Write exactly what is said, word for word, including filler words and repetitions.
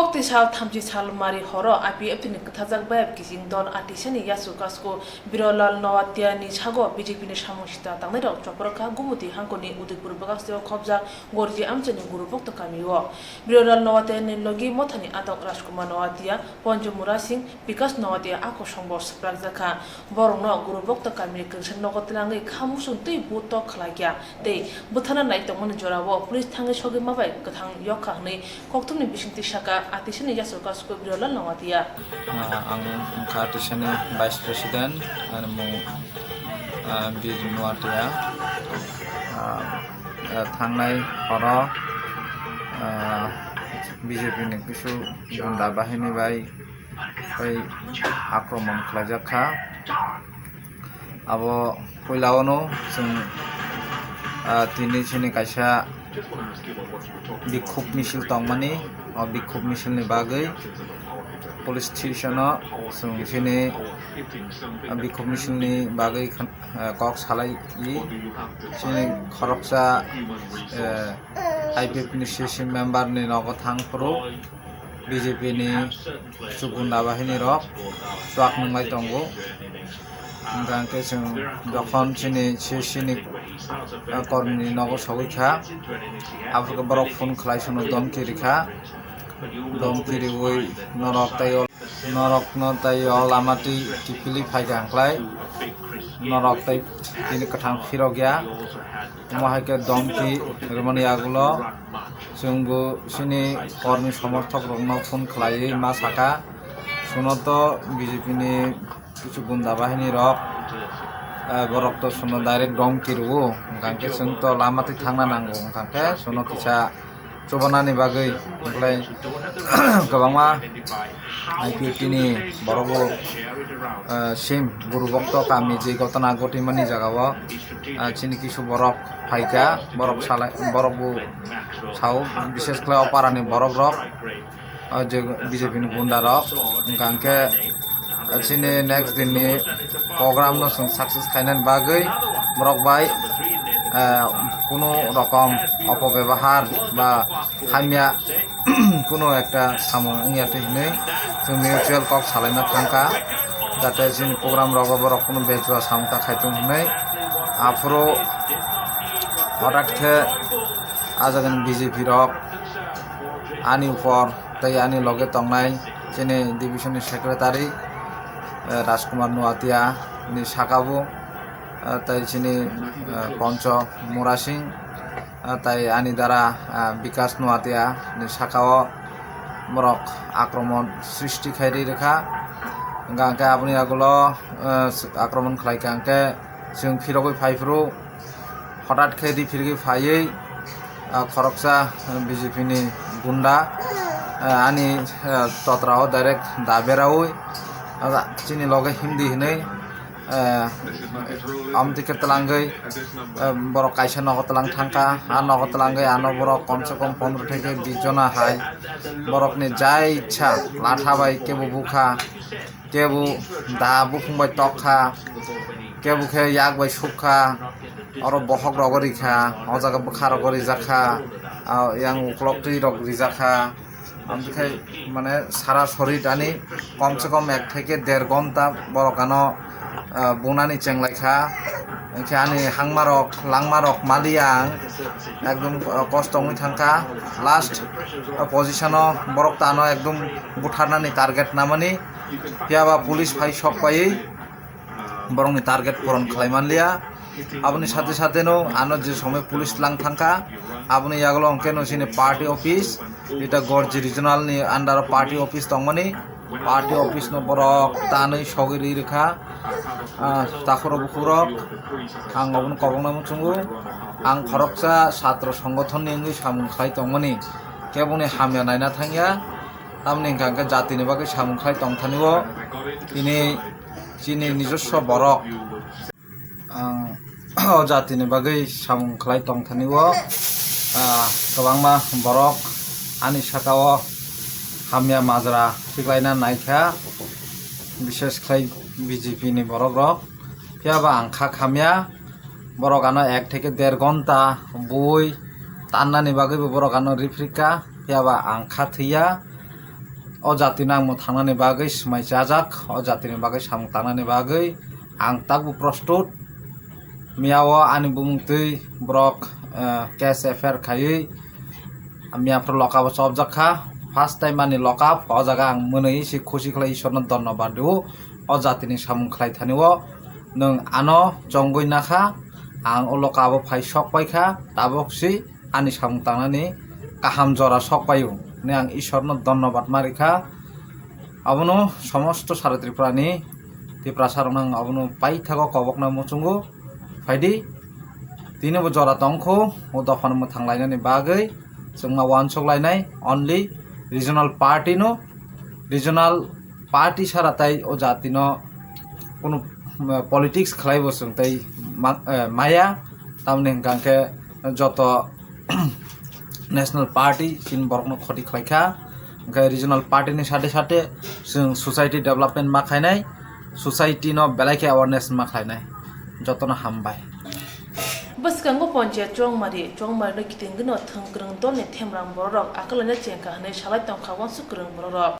Kokti sal thamchi sal mari horo I P F T ni kwthajak bayap kiching don Atisani Yasu Kasko Birolal Noatia ni sago B J P ni samung sita tangnairok chopra kha Gumoti hangkoni Udaipur bwkhaksio khobjak Gorji amchaini Guru Bhokto kamio. Birolal Noatia ni logi mothani adok Rajkumar Noatia, Ponjumura Singh, Bikas Noatia a kosongo swprakjak kha. Borokno Guru Bhokto kamini kwrwngsa nogo twlangwi kha muchung twi butok khlaikha tei bwtharna nai tongmani jorao police thangwi sogwi mabai kwthang yok kha hwnwi kokthumni bisingtwi saka Atisani Yasu Kasko Birolal Noatia. Ah, ang wngkha Atisani Vice President, ani mung, ah, Bir Noatia. Ah, ah, thangnai horo, ah, B J P ni kisu gunda bahini bai tei akromon khlaijak kha. Abo puila ono chwng, ah, tini chini kaisa bikhuk misil tongmani, o bikhuk misil ni bagwi police station o chwng chini, ah, bikhuk misil ni bagwi khan-, ah, kok salai i chini khoroksa, eh, I P F ni C C member ni nogo thang phuru B J P ni Kisu gunda bahini rok chuak nunglai tongo. Hingkha hingkhe chwng jokhon chini C C ni, ah, kormi ni nogo sogwi kha, aphuru khe borok phone khlai sono domki rikha. Domki riwi norok tei o, norokno tei o lama twi kiphilwi phaikha hwnkhlai norok tei tini kwthang phirokya. Omo hai khe domki rwmani yagulo chwngbo chini kormi somorthok rokno phone khlaiwi ma sakha, "Suno to B J P ni kisu gunda bahini rok, eh, borok to suno direct domki rwo, hwnkha khe chwng to lama twi thangna nango, hwnkha khe suno kisa chubanani bagwi." Hwnkhe kwbangma I P F T ni borok bo, eh, sim Guru Bhokto kami je gotona gotimani jagao, eh, chini kisu borok phaikha, borok salai, borok bo sao, bishes khlai o parani borok rok, o je B J P ni gunda rok, hwnkha hwnkhe chini next din ni program no chwng success khainani bagwi borok bai, eh, kunu rokom opobebahar ba hamya kunu ekta samung wngya twi hwnwi chwng mutual kok salaina thangkha, jate chini program rogo borok kunu bejua samung ta khaithung hwnwi. Aphuru hothat khe ah jagani B J P rok ani upor tei ani loge tongnai chini division ni secretary, eh, Rajkumar Noatia ni saka bo, eh, tei chini, eh, Poncho Murasing, eh, tei ani dara, eh, Bikas Noatia ni saka o borok akromon srishti khai ri rwkha. Hwnkha hwnkhe aboni yagulo, eh, akromon khlai kha hwnkhe chwng phirogwi phai phuru hothat khe riphirgwi phaiwi, ah, khoroksa B J P ni gunda, ah, ani, ah, totra o direct da beraui, ah, chini loge himdi hinwi, ah, amtwi khe twlangwi, ah, borok kaisa nogo twlang thangkha. Ah nogo twlangwi ano borok komse kom pondro theke bis jona hai borokni ja ichha latha bai kebo bukha. Kebo da buphung bai tok kha, kebo khe yak bai suk kha, oro bohok rogo ri kha, o jaga bwkha rogo rijak kha, ah, yang uklok twi rok rijak kha. Amtwi khai mane sara sori tani kom se kom ek theke der gonta borok ano, ah, bunani chenglai kha. Hwnkhe ani hangma rok langma rok maliya ang ekdom, ah, kosto wngwi thang kha. Last, ah, position o borok tano ekdom butharnani target namani. Phiya ba police phai sok paiwi borokni target puron khlai manliya. Aboni sathe sathe no ano je somoi police tlang thangkha, aboni yagulo hwnkhe no chini party office, eta Gorji regional ni under o party office tongmani, party office no borok tanwi sogwi rwi rwkha. Ah, takhurok bukhurok ang obono kobokna muchungo, ang khoroksa satro songothon ni wngwi samung khlai tongmani, keboni hamya naina thangya. Tamni hwnkha hwnkhe jatini bagwi samung khlai tongthani o tini chini nijoswo borok, ang o jatini bagwi samung khlai tongthani o, ah, kwbangma borok ani saka o hamya majra khiklaina naikha, bishes khlai B J P ni borok rok. Phiya ba ang kha khamya, borok ano ek theke der gonta bui tannani bagwi bo borok ano riphrikha, phiya ba ang kha thwiya. O jatino ang mwthangnani bagwi swmai chajak, o jatini bagwi samung tangnani bagwi ang takbo prostut. Miyao ani bumung twi borok, eh, case F I R khaiwi miyaphuru lokabo chopjak kha. First time ani lokab, o jaga ang mwnwi se khusi khlai Ishwarno dhonnobad rwo. O jatini samung khlai thani o nwng ano chongwi nakha, ang o lokabo phai sok pai kha, tabok si ani samung tangnani kaham jora sok paio hwnwi ang Ishwarno dhonnobad ma rikha. Abono somosto sara Tripurani, Tiprasa rokno ang abono paithago kobokna muchungo phaidi. Tini bo jora tongkho, o dophano mwthang lainani bagwi chwngma uansuk lainai only regional party no, regional party sara tai o jatino kunu, eh, politics khlaibo chwng tai ma-, eh, maya, tamni hwnkha hwnkhe joto national party chini borokno khoti khlai kha, hwnkhe regional party ni sate sate chwng society development ma khainai, society no belai khe awareness ma khlainai, jotono hambai. Bwskango Panchayat Chongmari, Chongmari no kiting gwnwi thwng kwrwng dolni themrang bororok akalaina chengkha hwnwi salai tongkha uansuk kwrwng bororok.